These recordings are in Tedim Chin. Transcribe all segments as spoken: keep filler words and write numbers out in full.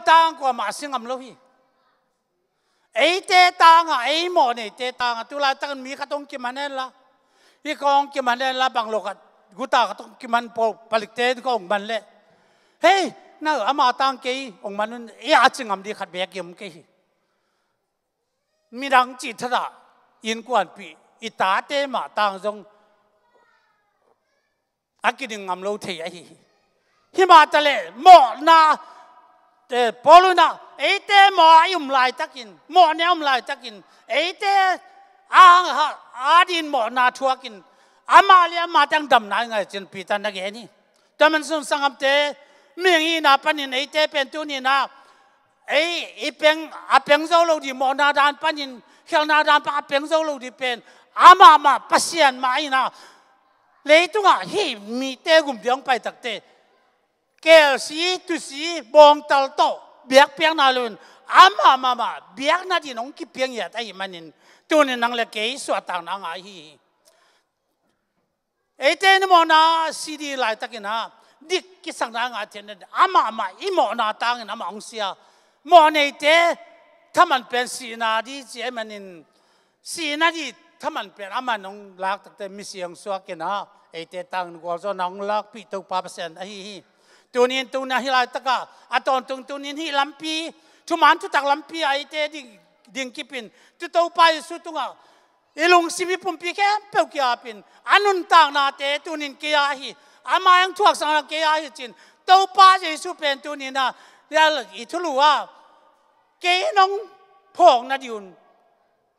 tang kuamah a si ngam lo hi. Eite tangah, ei mawhneite tangah tu laitakin mi khat hong kiman henla, hih kong kiman henla, bang lo khat, guta khat hong kiman pawl palikte in kong man leh, hei, na ama tang kei hong man un, ei a ci ngam ding khat beek i om kei hi. Midang cih thatah innkuanpih i tate mah tang zong a kiding ngam lo thei ahi hi. Himah taleh mawhna, eh, Paul in ah eite mawh a i um laitakin, mawhna a um laitakin, eite a, a, a din mawhna thuakin, amah le amah teng damna i ngai cin Peter na gen hi. Tua man sun sangamte, mihing hihna panin eite pen tuni-in ah ei i peng, a peng zo lo ding mawhna dan panin, khialhna dan pan a peng zo lo ding pen amah mah Pasian mah in ah, leitungah hih mite gum ding hong pai takte, kelsi, tusi, bawngtal tawh biakpiakna lo-in amah mahmah biakna ding hong kipia ngiat ahih manin, tuni-in nang le kei suahtakna ngai hi. Eite in mawhna si ding laitakin ah dik kisakna ngai thei nading, amah mah i mawhna tangin amah hong si a, mawhneite thaman pen sihna ding ci ahih manin, sihna ding thaman pen amah in hong lak takte, misi hong suakin ah eite tangin gualzawhna hong lakpih Topa Pasian ahi hi. Tuni-in, tuni-in hih laitakah a tawntung, tuni-in hih lampi, thuman thutak lampi ah eite ding, ding kipin, tu Topa Jesu tungah i lungsim i pumpi khempeuh kiapin, a nuntaknate tuni-in kei a hi, ama hong thuaksakna kei a hi cin, Topa Jesu pen tuni-in ah, i thulu ah, kei in hong phawk nading un,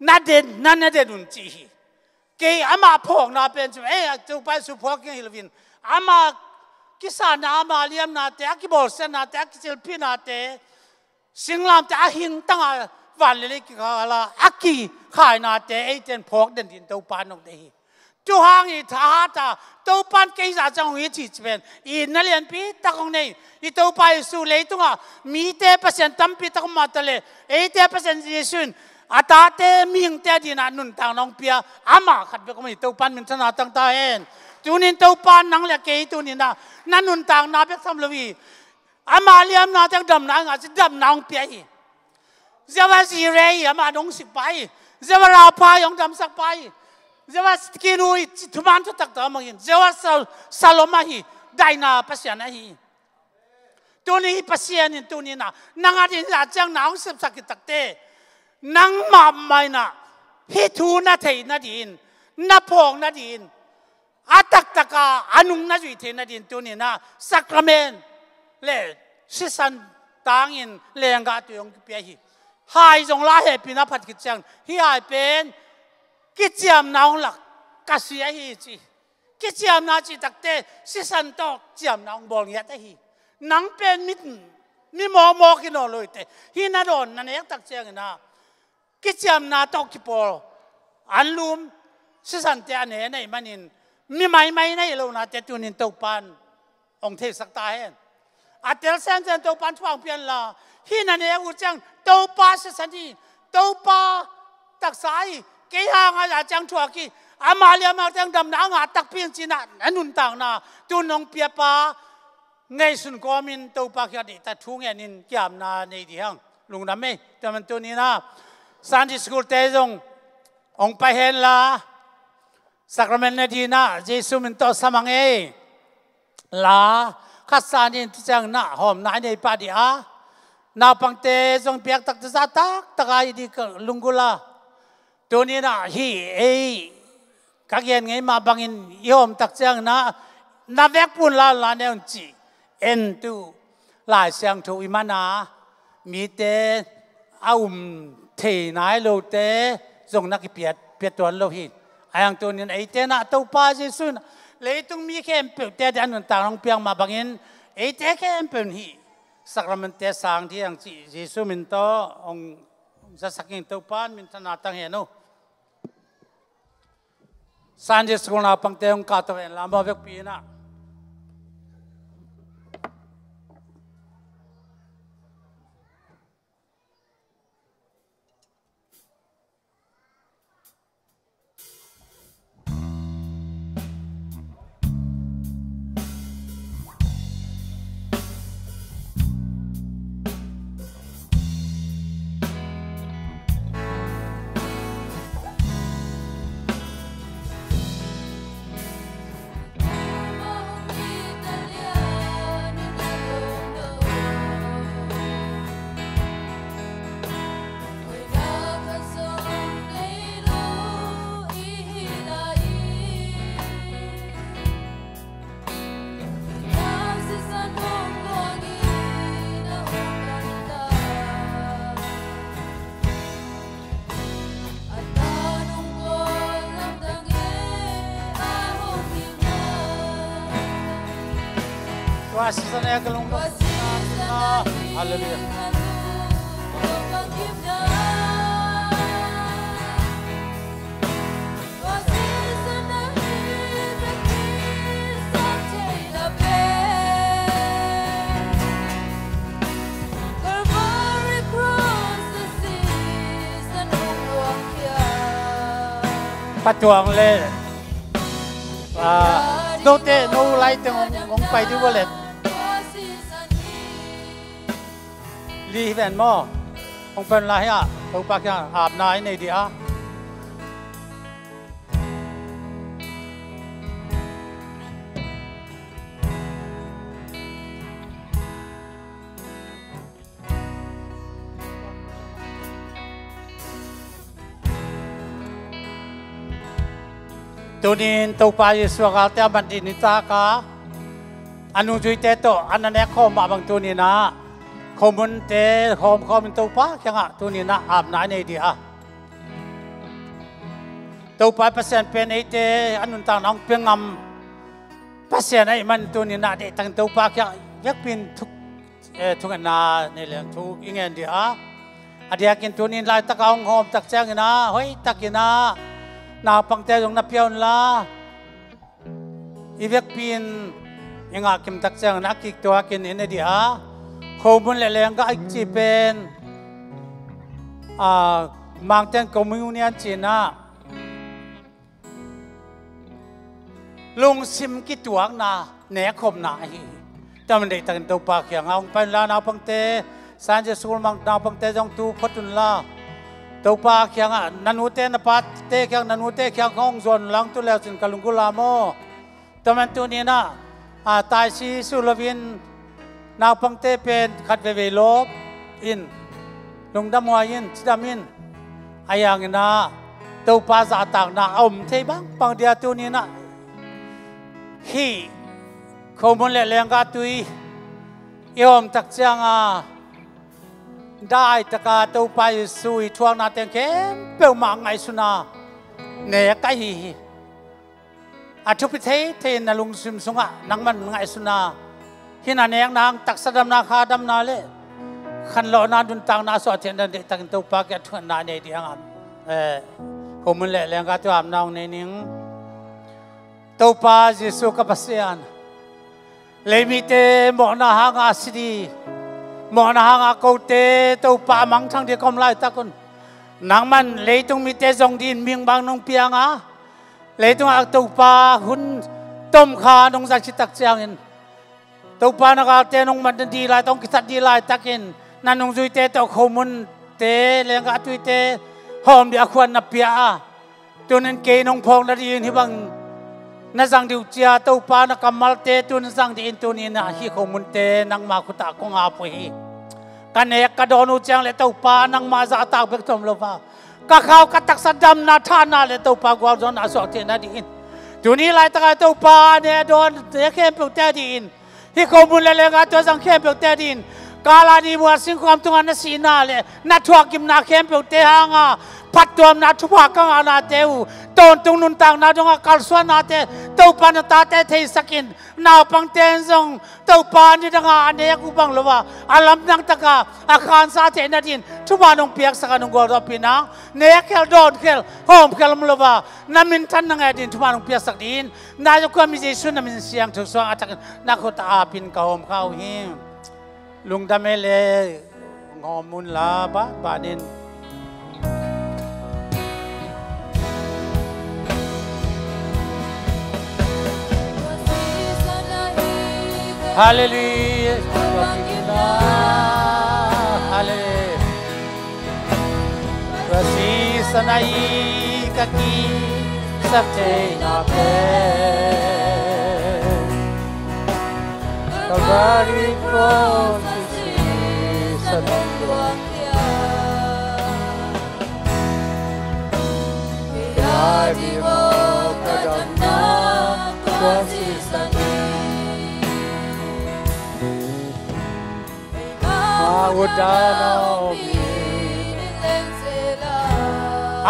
na den, na, na den un ci hi. Kei amah phawkna pen ci, eh, Topa Jesu phawk kei hi loin, ama kisanna, ama liamnate, a kibawlsiatnate, a kicilphihnate, singlamteh a hing tangah van le lei kikal a a kikhainate eite in phawk den ding Topa in hong deih hi. Tua hang i thahat a, Topa in kei zah ciang hong it hi ci pen itna lianpi tak hong nei. I Topa Jesu leitungah mite Pasian tampi tak om mah taleh, eite Pasian Jesu in a tate mihingte adingin ah nuntakna hong pia amah khat bek om hi. Topa in minthanna tang ta hen. Tuni-in Topa in nang le kei tuni-in ah na nuntakna bek tham lo hi. Ama liamna teng damna i ngah cin, damna hong pia hi. Jehovah Jireh hi, amah in hong sikpa hi. Jehovah Rapha hi, hong damsakpa hi. Jehovah Tsidkenu hi, thuman thutak tawh a mang hi. Jehovah Shal-, Shalom ahi, daihna Pasian ahi. Tuni hih Pasian in tuni-in ah nang adingin zah ciang na hong sepsak hi takte, nangmah mah in ah hih thu na theih nadingin, na phawk nadingin, a taktak a a nung na zuih theih nadingin tuni-in ah sakrament le sisan tangin lenggah tui hong kipia hi. Hai zong la, hehpihna phat khit ciang hih hai pen kiciamna hong lak ka si ahi ci. Kiciamna cih takte sisan tawh ciamna hong bawl ngiat ahi. Nang pen mi, mi mawkmawk hi nawn lo hi teh. Hih na dawn na nek tak ciangin ah kiciamna tawh kipawl anlum sisante a ne na hih manin, mi maimai na hih lonate tuni-in Topa in hong theisak ta hen. A tel semsem Topa in thupha hong pia hen la, hih na nek uh ciang Topa sisan hi, Topa taksa hi, kei hang a zah ciang thuak hi, ama liamna teng damna a ngah takpi hi ci-in ah na nuntakna tun hong piapa ngaihsun kawmin Topa kiang deihtak thu ngenin kiamna nei ding hi hang. Lungdam ei. Tua man tuni-in ah Sunday School-te zong hong pai hen la, sakrament ne dingin ah Jesu min tawh sa mang ei. La khat sa ni in, tu ciangin ah hawmna i nei pah ding a, naupangte zong biak takte zah taktak a i ding ka lunggulh a. Tuni-in ah hih ei ka gen ngei mah bangin i hawm tak ciangin ah na vekpi un la, la ne un cih en tu Lai Siangtho i man a, mite a um thei nai lote zong na kipiat, piat tuan lo hi. Ahi hang tuni-in eite in ah Topa Jesu in leitung mi khempeuhte adingin a nuntakna hong piak mah bangin eite khempeuh in hih sakramentte sang ding hi hang cih Jesu min tawh hong zasak ing. Topa in minthanna tang hen uh. Sunday School naupangte hong kahto hen la, amau vekpi in ah. Hallelujah. Patuang le, ah, note, no lai teng hong, hong pai dih ua le. Li hi ven maw. Hong pai un la hi a, Topa kiang apna i nei dih a. Tunin Topa Jesuh a galte a man dih nitak a, a nungzuite tawh a na nek khawm mah bang tunin ah, khomunte hawmkhawm in Topa kiangah tunin ah apna i nei dih a. Topa i Pasian pen eite a nuntakna hong pia ngam Pasian ahih man tunin ah deihtakin Topa kiangah vekpi in thuk, eh, thungetna nei leng thu i ngen dih a. A diakin tunin laitak a hong hawm tak ciangin ah hoihtakin ah naupangte zong na pia un la, i vekpi in i ngah kim tak ciangin a kiktuakin i ne dih a. Khomun le lenggah i cih pen, ah, Mangten communion ci-in ah lungsim kituakna, nekkhopna ahi hi. Tua man deihtakin Topa kiangah hong pai un la, naupangte, Sunday school mang naupangte zong tu phot un la, Topa kiangah, na nute na pate kiang, na nute kiang hong zuan un la, hong tu leu cin ka lunggulh a maw. Tua man tunin ah, a, taisi su loin naupangte pen khat veivei lawp in, lungdamhuai in, cidam in. Ahi hangin ah Topa zahtakna a om thei bangbang dia tunin ah hih khomun le lenggah tui i hawm tak ciang a, daitaka Topa Jesuh i thuakna teng khempeuh mah ngaihsun a nek ahi hi. A thupi theithei in na lungsim sungah nangman ngaihsun a, hih na nekna hang taksa damna, kha damna le khanlawhna nuntakna a suah theihna deihtakin Topa kiangah thungetna nei dih hang, eh, khomun le lenggah tui apna hong nei ning. Topa Jesuh ka Pasian, leimite mawhna hanga si dih, mawhna hanga kote Topa a mangthang dih ka om laitak un, nangman leitung mite zong dih in mihing bang nong piang a, leitungah Topa hun tomkha nong zat khit tak ciangin, Topa na galte nong mat nadih laitak, hong kithat dih laitakin na nungzuite tawh khomunte, lenggah tuite hawm dih a khuan na pia a, tunin kei nong phawk nadih in hih bang na zang dih uh cia, Topa na kammalte tunin zang dih in, tunin ah hih khomunte nangma khutah kong ap uh hi. Ka nek ka dawn uh ciang le Topa nangmah zahtak bek tawm lo a, ka khau ka taksa damna, thahna le Topa gualzawhna a suak theih nadih in, tuni laitaka Topa ne a dawn ne khempeuhte adih in, hih khomun le lenggah tui a zang khempeuhte adih in, Kalvari mual singkhuam tungah na sihna le na thuakgimna khempeuhte hanga phattuamna thupha ka ngahnate uh tawntung nuntakna dongah kalsuannate Topa na tate theisakin, naupangte in zong Topa nidanga a nek uh bang lo a, a lamdang taka a khansa theih nadih in thupha nong piaksak a, nong gualzawhpih nang, nek khel, dawn khel, hawm khel om lo a, na minthan na ngai dih in thupha nong piaksak dih in, na zong khuami Jesuh na min siangtho suang a takin na khut a apin ka hawm kha uh hi. Lungdam e le, ngawm un la, ba, ba nin. Hallelujah. Hallelujah. Tua sisan a i ka kisak theihna pen Calvary cross i sisan a i luang khia. Hih a ding aw ka damna tua sisan hi. Mah utdan a om hi.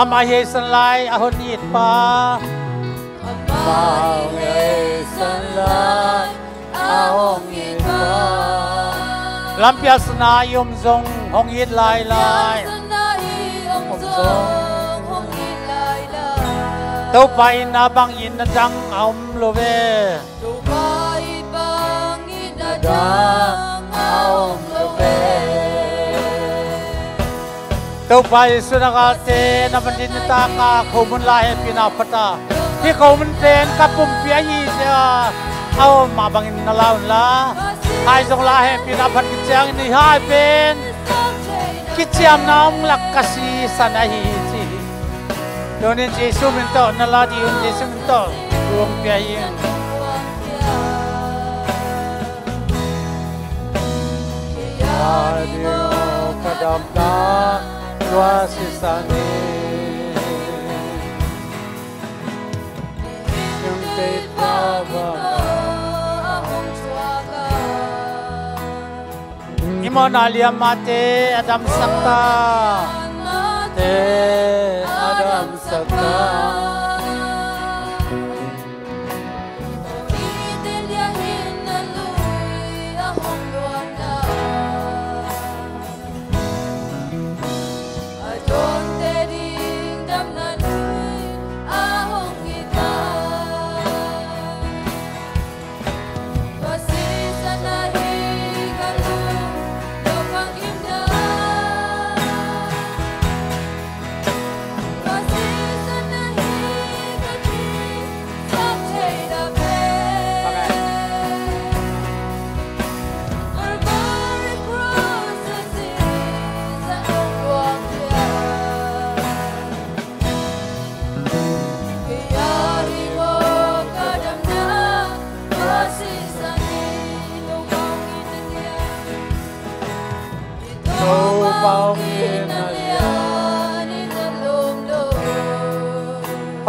Amah hei san lai a hon it pa. Amah hei san lai a hong it pa. Lampial sana i om zong hong it lailai. Topa in a bangin a dang a om lo ve. Topa in a bangin a dang a om lo ve. Topa Jesu na galte na van ding na taka khomun la hehpihna phata. Hih khomun pen ka pumpi ahi zia a om mah bangin na la unla. Hai zong la hehpihna phat kiciangin hih hai pen kiciamna om lak ka sisan ahi hi ci hi. Tunin Jesu min tawh na la dih un, Jesu min tawh thu hong pia hi ing. Ka damna tua sisan hi. I mawhna liam mahte a damsak ta. Te a damsak ta.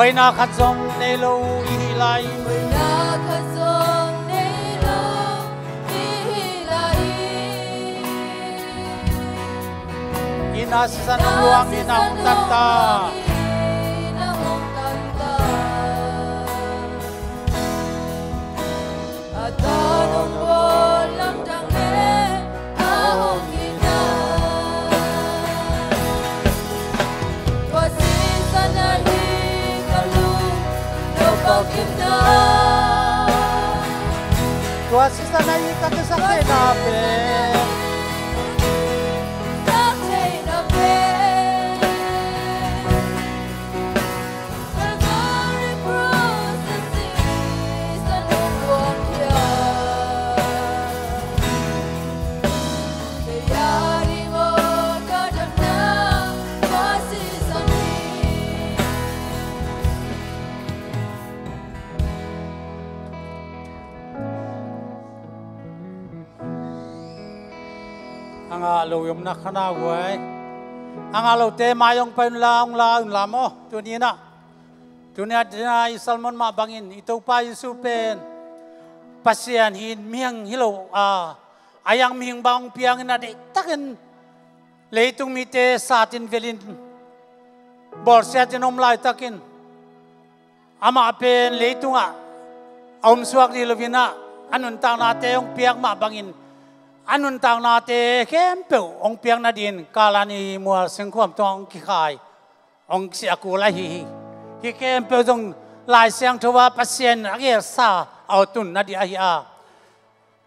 Hoihna khat zong nei lo i hi lai. Hoihna khat zong nei lo i hi lai. I na sisan hong luang in a hong tan ta. A tan hong bawl lamdang le a hong hihna. Tua sisan ahi ka lung no pau kimna. Tua sisan ahi ka kisaktheihna pen. Kisaktheihna pen. A ngah lo i omna kha na huai. A ngah lote mai hong pai unla, hong la unla maw. Tuni in ah, tuni a dina i sermon mah bangin i Topa Jesu pen Pasian hi in, mihing hi lo a, a hiang mihing bang hong piangin a deihtakin leitung mite satin velin bawlsiatin om laitakin amah pen leitungah a omsuak dih loin ah, a nuntaknate hong piak mah bangin a nuntaknate khempeuh hong piak nadin Kalvari mual singkhuam tungah hong kikhai, hong si a kul ahi hi. Hih khempeuh zong Lai Siangtho ah Pasian a gelsa a tun nadih ahi a.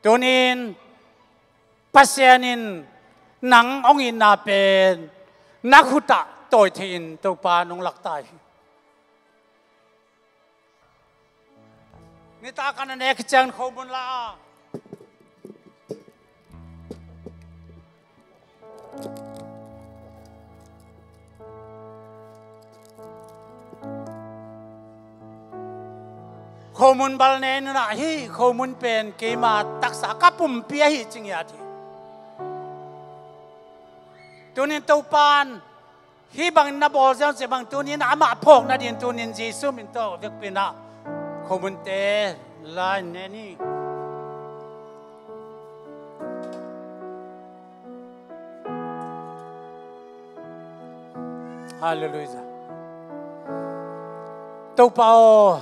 Tunin Pasian in nang hong itna pen na khutah tawi thei in Topa nong laktai hi. Nitak a na nek ciang khomun la a, khomun bal ne nunah, hih khomun pen keima taksa ka pumpi ahi ci ngiat hi. Tunin Topan hih bangin na bawl ziauziau bang tunin amah phawk nadin tunin Jesu min tawh vekpi in ah khomunte la in ne ni. Halleluiah. Topa aw,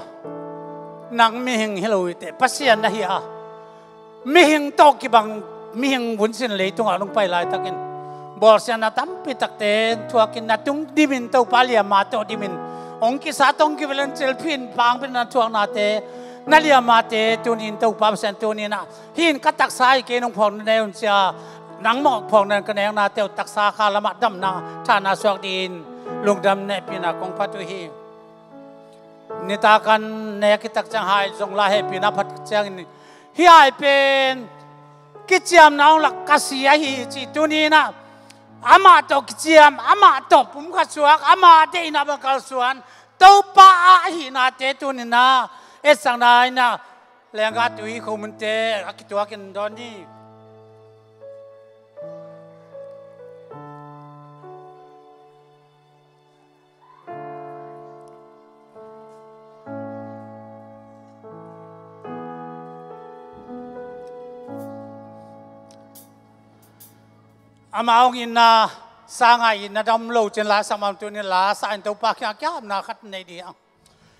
nang mihing hi lo hi teh, Pasian na hi a. Mihing tawh kibang, mihing vunsin leitungah nong pai laitakin bawlsiatna tampi takte thuakin na tung dimin Topa liamma tawh dimin hong kisa tawh hong kivelin celphin pangpin na thuaknate, na liammate tunin Topa Pasian tuninah hih in ka taksa hi kei, nong phawkna nei un cia, nangmah phawkna ka neknate uh taksa kha lamah damna thahna suak dingin lungdam nehpihna kong phat uh hi. Nitakan nek hi tak ciang hai zong la hehpihna phat ciangin hih hai pen kiciamna hong lak ka si ahi cih tuninah amah tawh kiciam, amah tawh pumkhat suak, amah deihna bang kalsuan, Topa ah ahihnate tuninah etsakna innah lenggah tui khomunte a kituakin dawn ni. Amah hong itna sangah itna dam lo cin la sa mah tunin la sa in Topa kiang kiamna khat nei dih ang.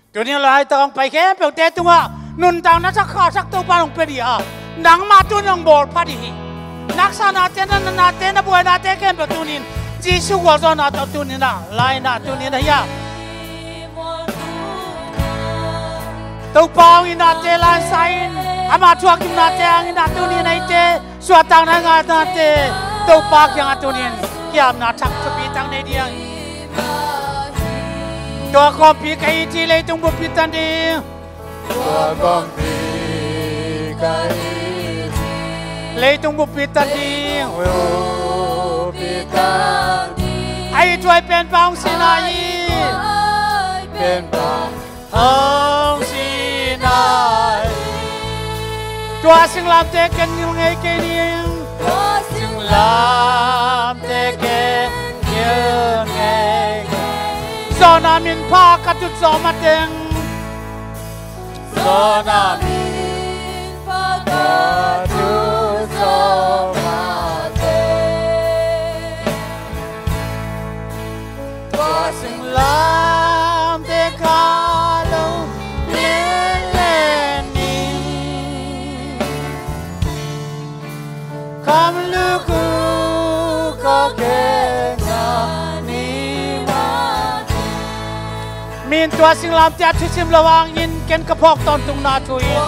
Tunin laitak hong pai khempeuhte tungah nuntakna thak kha thak Topa hong pia dih a, nangmah tunin hong bawl pha dih hi. Naksanate, na nanate, na buainate khempeuh tunin Jesu gualzawhna tawh tuninah lainah tuninah hi a. Topa hong itnate laisa in, ama thuakgimnate hong itnah tunin eite suahtakna ngainate Topa kiangah tunin kiamna thak thupi tak nei dih ang. Tua khawmpi ka it hi, leitung buppi tan ding. Tua khawmpi ka it hi. Leitung buppi tan ding. Buppi tan ding. A it huai penpa hong sihna hi. Huai penpa hong sihna hi. Tua singlamteh ken ngil ngei kei ning. Tua singlamteh ken ngil ngei kei ning. Zawhna min pha ka tut zawh mateng. Zawhna min pha ka tut zawh mateng. Tua singlamteh ka lo lenlen ning. Kam luk uh ka kei na ni mah. Min tua singlamteh a thusim lo hangin ken ka phawk tawntungna thu in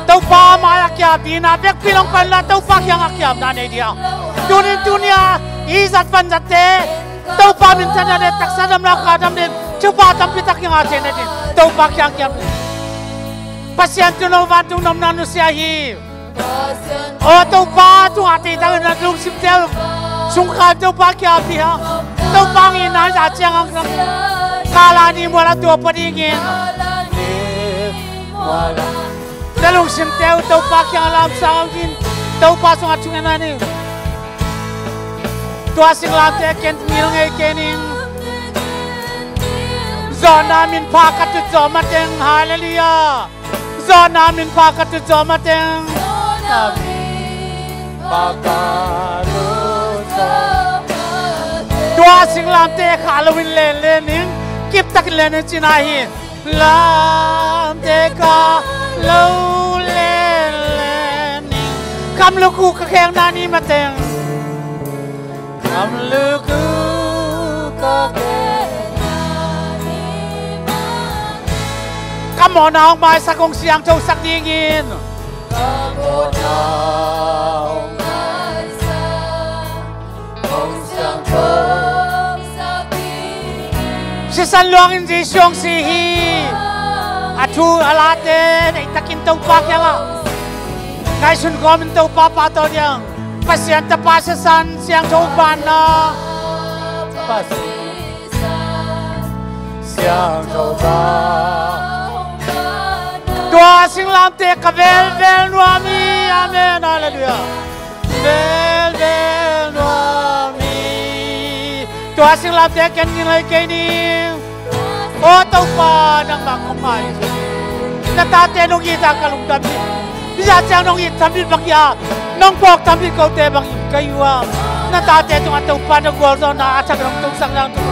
Topa mai-ah kiam dihna bekpi nong pan la Topa kiangah kiamna nei dih a. Tunin tunia i zat vanzatte Topa minthanna le taksa damna kha dam le thupha tampi tak kiangah thei na dih. Topa kiang kiam. Pasian tuuno vantung nopna nusia hi. Aw Topa tungah teitang in a lungsimte uh sungkhai Topa kiam dih a. Topa ngihna i zah ciang ang kala ni muala tua pa dingin na lungsimte uh Topa kiang lamsang in Topa sungah thungen a ni. Tua singlamteh ken ngil ngei kei ning. Zawhna min pha ka tut zawh mateng. Halleluiah. Zawhna min pha ka tut zawh mateng. Zawhna min pha ka tut zawh mateng. Tua singlamteh kha lo in lenlen ning. Kiptakin lenlen cina hi. Lamteh ka lo lenlen ning. Kam luk uh ka khekna ni mateng. Kam luk uh ka khekna ni mateng. Ka mawhna hong maisak hong siangthosak dingin. Ka mawhna hong maisak hong siangthosak dingin. Sisan luangin Jesu hong si hi. A thu a late neitakin Topa kiangah ngaihsun kawmin Topa pahtawi ding. Pasian Tapa sisan siangtho banna. Pasian siangtho banna. Tua singlamteh ka velvel nuam hi. Amen. Halleluiah. Velvel nuam hi. Tua singlamteh ken ngil ngei kei ning. Aw Topa nangmah ka ngai. Na tate nong it a ka lungdam hi. Hih zah ciang nong it tham bit bang hi a, nong phawk tham bit kote bangin ka hi uh a. Na tate tungah Topa na gualzawhna a thak nong tungsak nang tung.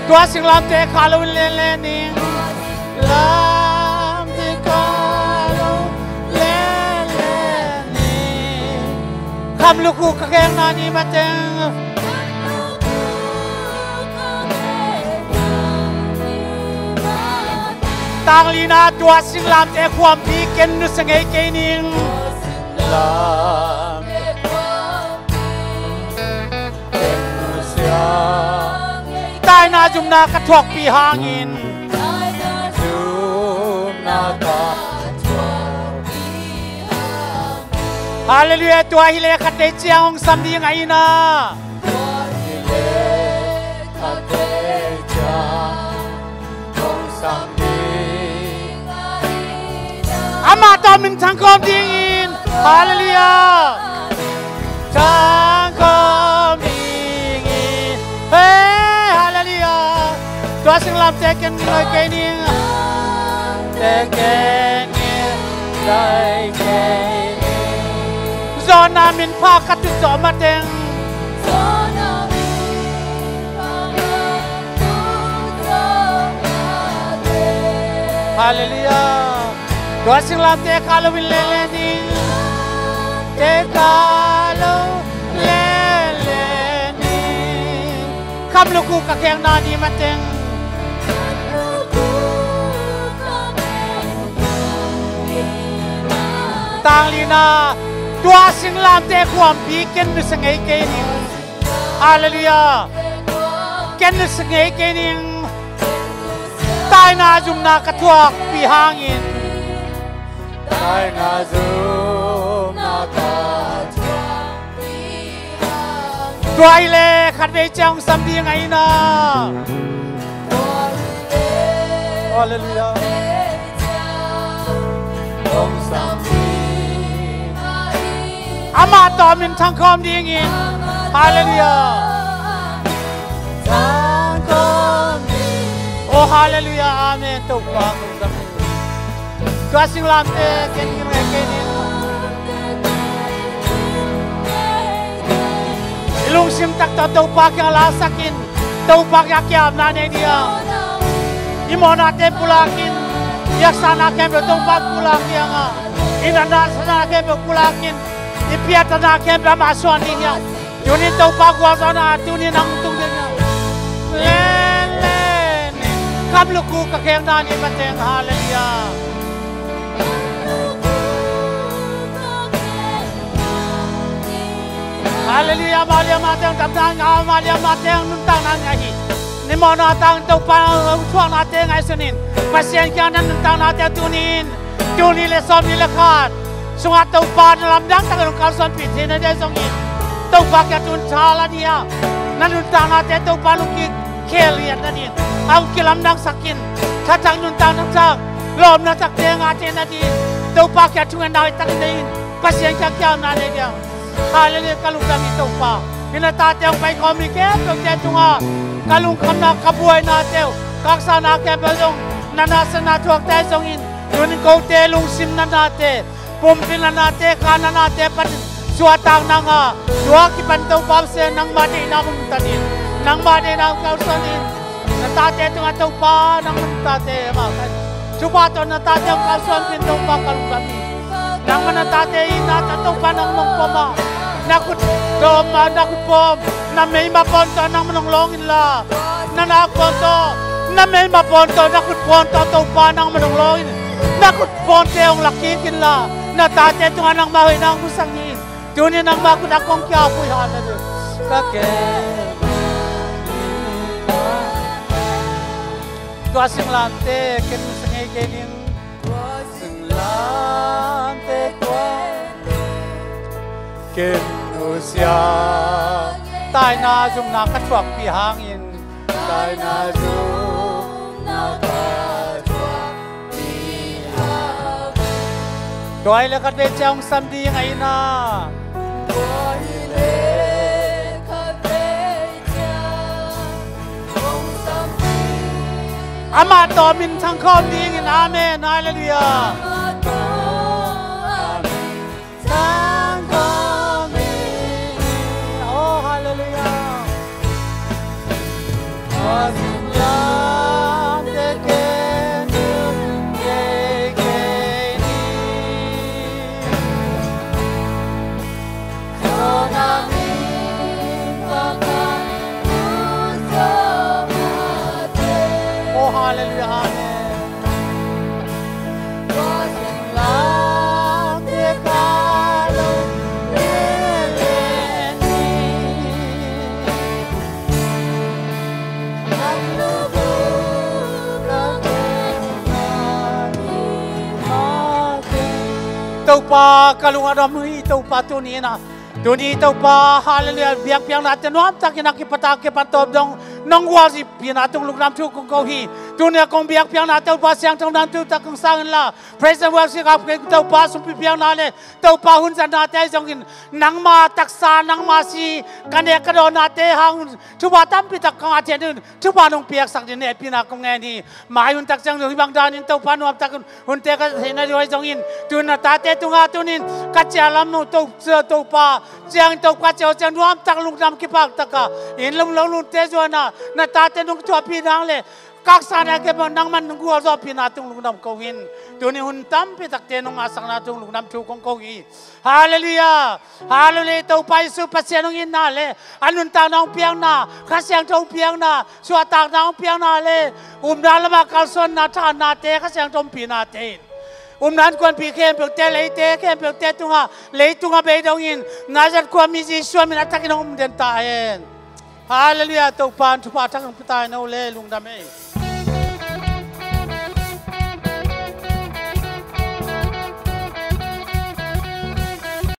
Tua singlamteh kha lo in lenlen ning. Lamte ka lo lele ni. Khamluk uh ka khekna ni mateng. Tanglina tua singlamte khuampi ken nusia ngei kei ning. Lamte khuampi ken nusia ngei kei ning. Taina zumna ka thuakpih hangin. Taina zumna ka thuakpih hangin. Halleluiah, tua hileh khatvei ciang hong sam ding ahi na. Tua hileh khatvei ciang hong sam ding ahi na. Amah tawh minthang khawm dingin. Halleluiah. Thang khawm dingin. Hey, halleluiah. Tua singlamte ken ngilai kei ning. Te ken ngilai kei ning. Zona min pha ka tut zawh mateng. Halleluiah. Tua singlamte ka lo in lele ning. Te ka lo lele ning. Khamluk uh ka khekna ni mateng. Tanglina tua singlamte khuampi ken nusia ngei kei ning. Halleluiah. Ken nusia ngei kei ning. Taina zumna ka thuakpih hangin. Taina zumna ka thuakpih hangin. Tua hileh khatvei ciang hong sam ding ahi na. Halleluiah. Amah tawh minthang khawm dingin. Halleluiah. Oh, halleluiah. Amen. Topa, tua singlamte ken ngilai kei ning. I lungsim tak tawh Topa kiang lasak in. Topa kiang kiamna nei ding. I mawhnate pulak in. I haksatna khempeuh Topa pulak ding a, i natna sahna khempeuh pulak in. I piattana khempeuh amah suan ding hi a. Tuni Topa gualzawhna tuni nang tung ding a. Lele ni. Khamluk uh ka khekna ni mateng. Halleluiah. Halleluiah, amah liam amah teng damna ngah, amah liam amah teng nuntakna ngah hi. Ni mawhna tang Topa hong thuaknate ngaihsun in. Pasian kiang na nuntaknate tuni in, tul nih le sawmnih le khat sungah Topa na lamdang takin hong kalsuanpih theihna ding ahi zongin, Topa kiang tun tha la ni a, na nuntaknate Topa lungkik khel liatna dingin a hong kilamdangsak in, thathak nuntakna thak, lawpna thakte ngah theihna dingin Topa kiang thungetna hoih takin nei in, Pasian kiang kiamna nei ding. Halleluiah, ka lungdam hi Topa. Hih na tate hong paikhawm mi khempeuhte tungah ka lungkhamna, ka buainate uh, ka haksatna khempeuh zong na nasepna thuakte ahi zongin, tuni in kote lungsim na nate, pumpi na nate, kha na nate panin suahtak nang a, tua kipan Topa Pasian nangmah deihna hong nungta dingin, nangmah deihna hong kalsuan in. Na tate tungah Topa nangmah na tate mah ka hi. Thupha tawh na tate hong kalsuanpih in Topa ka lungdam hi. Nangmah na tate itna tawh Topa nangmah hong pom a, na khut dawm a, na khut pawm, na meima pawn tawh nangmah hong lawng inla, na nak pawn tawh, na meima pawn tawh, na khut pawn tawh Topa nangmah hong lawng in, na khut pawnte hong lakkik inla, na tate tungah nangmah hoihna hong musak ni. Tuni nangmah khut ah kong kiapui, halleluiah. Ka kem tua singlamte ken nusia ngei kei ning. Tua singlamte tua ken nusia. Taina zumna ka thuakpih hangin. Taina zumna ka thuakpih hangin. Tua hileh khatvei ciang hong sam ding ahi na. Tua hileh khatvei ciang hong sam ding. Amah tawh minthang khawm dingin. Amen. Halleluiah. Amah tawh, amen. Thang khawm ding. Oh, halleluiah. Tua singlamte ken Topa ka lung a dam hi Topa tuni in ah. Tuni Topa, hallelujah, biakpiaknate nuamtakin a kipata kipan tawp dong nong gualzihpihna tung lungdam thu kong ko hi. Tuni a kong biakpiakna Topa siangtho nang thu tak kong sang inla, praise and worship up kei Topa sumpi piakna le Topa hun zatnate zongin nangma taksa nangma si ka nek ka dawnnate hang un thupha tampi tak ka ngah ciat un thupha nong piaksak ding hehpihna kong ngen hi. Mai hun tak ciang hih bang danin Topa nuamtakin hunte ka theihna ding zongin tun na tate tungah tunin ka ciah lam uh To, Topa ciang Topa ciah uh ciang nuamtak lungdam kipak taka inn lum lo lungte zuana na tate nong thuahpih nang le kaksa na ke bang nangman nong gualzawhpihna tung lungdam ko in tuni hun tampi takte nong ngahsakna tung lungdam thu kong ko hi. Hallelujah. Hallelujah. Topa Jesu Pasian hong itna le a nuntakna hong piakna, Kha Siangtho hong piakna, suahtakna hong piakna le upna lamah kalsuanna thannate Kha Siangtho hong pihnate in upna innkuanpih khempeuhte, leite khempeuhte tungah leitung a bei dongin Nazareth khuami Jesu min a thakin hong um den ta hen. Hallelujah. Topa in thupha thak hong pia ta hen aw le lungdam ei.